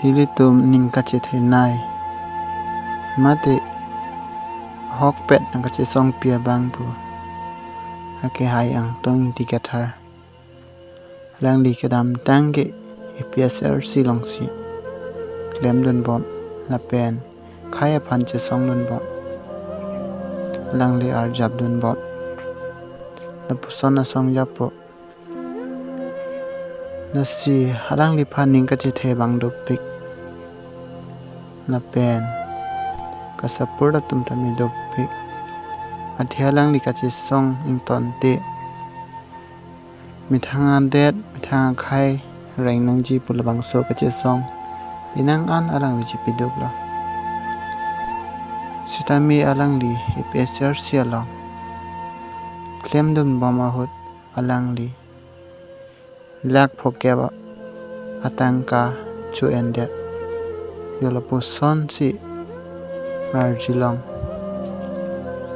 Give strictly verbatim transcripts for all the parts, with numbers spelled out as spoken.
Ilitum ning kachethenei mate ahokpet nangkachesongpi abang pu akehai Angtong Ingti Kathar. Alangli kedamtang ke A P S R C alongsi klemdunbom lapen khei aphan chesongdunbom. Alangli arjapdunbom. Lapuson asong japo. Lasi alangliphan ning kachethe abang dopik. Lapen ka-support atum tame dopik. Athe alangli kachesong ingtonte methang adet, methang akhei reng nangji pu labangso kachesong penang an alangli chipiduklo. Sitame alangli A P S R C along klemdunbom ahut alangli lakh phokep atangka cho-endet. Yo lapusonsi arjulong.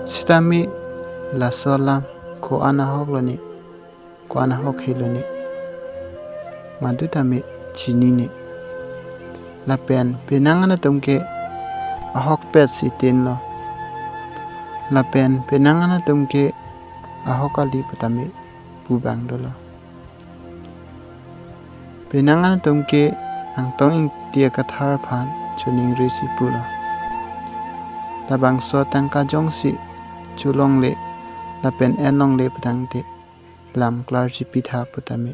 Sitame laso alam ko-an ahoklo ne, ko-an ahokhelo ne, madu tame chinine. Lapen penang an atum ke ahokpetsi tinlo. Lapen penang an atum ke ahok kali pu tame pu abang dolo. Penang an atum ke Angtong Ingti Kathar aphan choningrisi pulo. Labangso atangka jongsi cholongle lapen enlongle pu tangte lamklar chipitha pu tame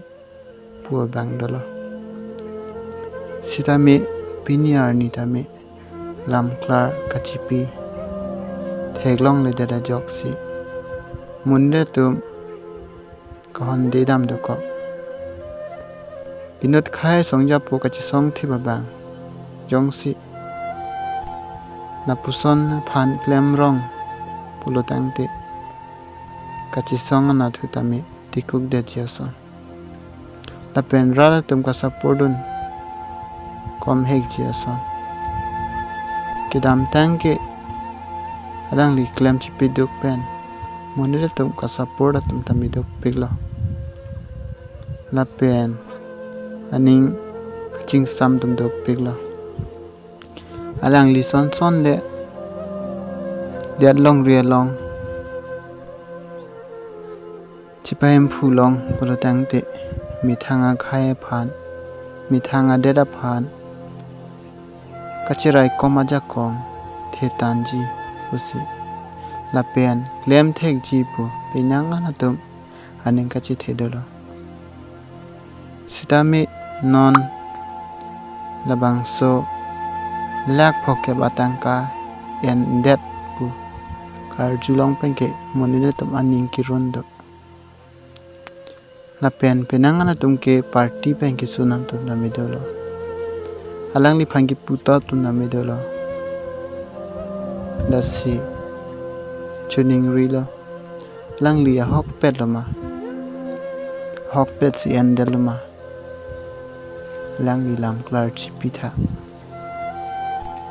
pu abang dolo. Sitame pini arni tame lamklar kachipi theklongledet ajoksi monit atum kahonde dam dokok. Inut khei asong japo kachesongthip abang jongsi lapuson aphan klemrong pulo tangte kachesong anatthu tame tikukdetji ason. Lapen rat atum ka-support dun komhekji ason. Kedamtang ke alangli klem chipiduk pen monit atum ka-support atum tame dopiklo. Lapen aning kachingsam atum dopiklo. Alangli son son le det longri along chipahemphu long pulo tangte methang akhei aphan, methang adet aphan kacheraikom ajakong thetanji pusi. Lapen klemthekji pu penang an atum aning kachethe dolo. Sitame non labangso lakh phokep atangka endet pu karjulong pen ke monit atum aning kirun do. Lapen penang an atum ke party pen kesun atum tame dolo. Alangliphan kepu atum tame dolo. Lasi choningrilo. Alangli ahokpetlo ma? Ahokpetsi endetlo ma? Alangli lamklar chipitha.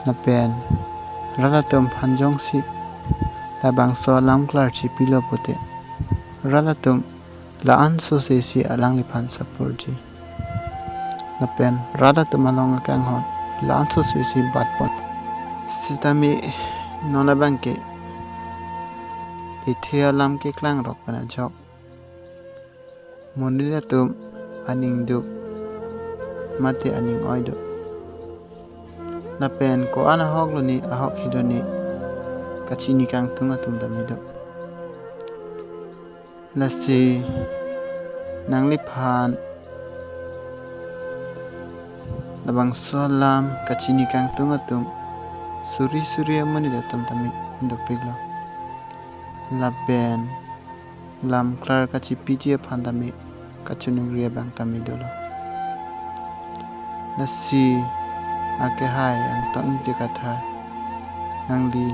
Lapen rat atum aphan jongsi labangso lamklar chipilo pute, rat atum la-an sosesi alangliphan support ji. Lapen rat atum along akanghon la-an sosesi batpon. Sitame non abang ke ithe alam keklangrok pen ajok monit atum aning duk mate aning oi do. Lapen ko-an ahoklo ne, ahokhelo ne kachini kangtung atum tame do. Lasi nangliphan labangso alam kachini kangtung atum suri suri amonit atum tame dopiklo. Lapen lamklar kachipiji aphan tame kachoningri abang tame dolo. Lasi akehai Angtong Ingti Kathar, nangli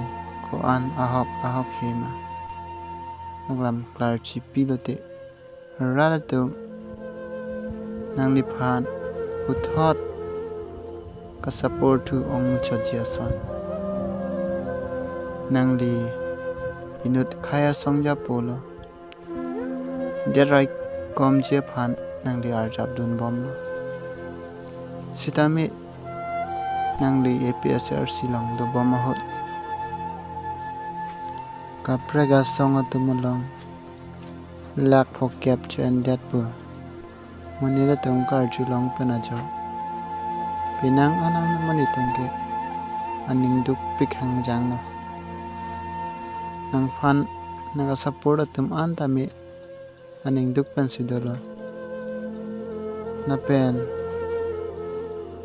ko-an ahok ahokhe ma? Nang lamklar chipilote rat atum nangliphan puthot ka-support thu ongmuchotji ason. Nangli inut khei asong japolo. Det raikomji aphan nangli arjapdunbomlo. Sitame nangli A P S R C along dobom ahut kaprek asong atum along lakh phokep cho-endet pu monit atum karjulong pen ajok, penang anam monit atum ke aning dukpik hangjang lo. Nangphan nangka-support atum an tame aning duk pensi dolo. Lapen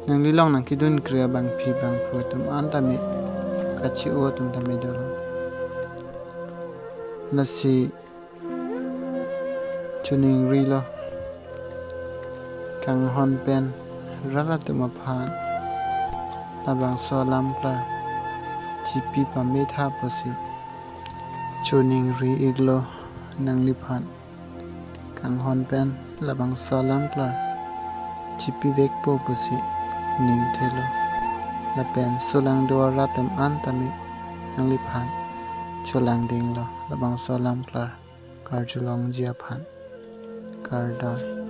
nangli along nangkedunkri abangpi bangphu atum an tame kachi-o atum tame dolo. Lasi choningrilo, kanghon pen rat atum aphan labangso alam klar chipi pametha pusi choningri-iklo nangliphan. Kanghon pen labangso alam klar chipivekpo pusi ningthelo. Lapen solangdo arat atum an tame nangliphan cholangdinglo labangso alam klar karjulongji aphan. Kardom.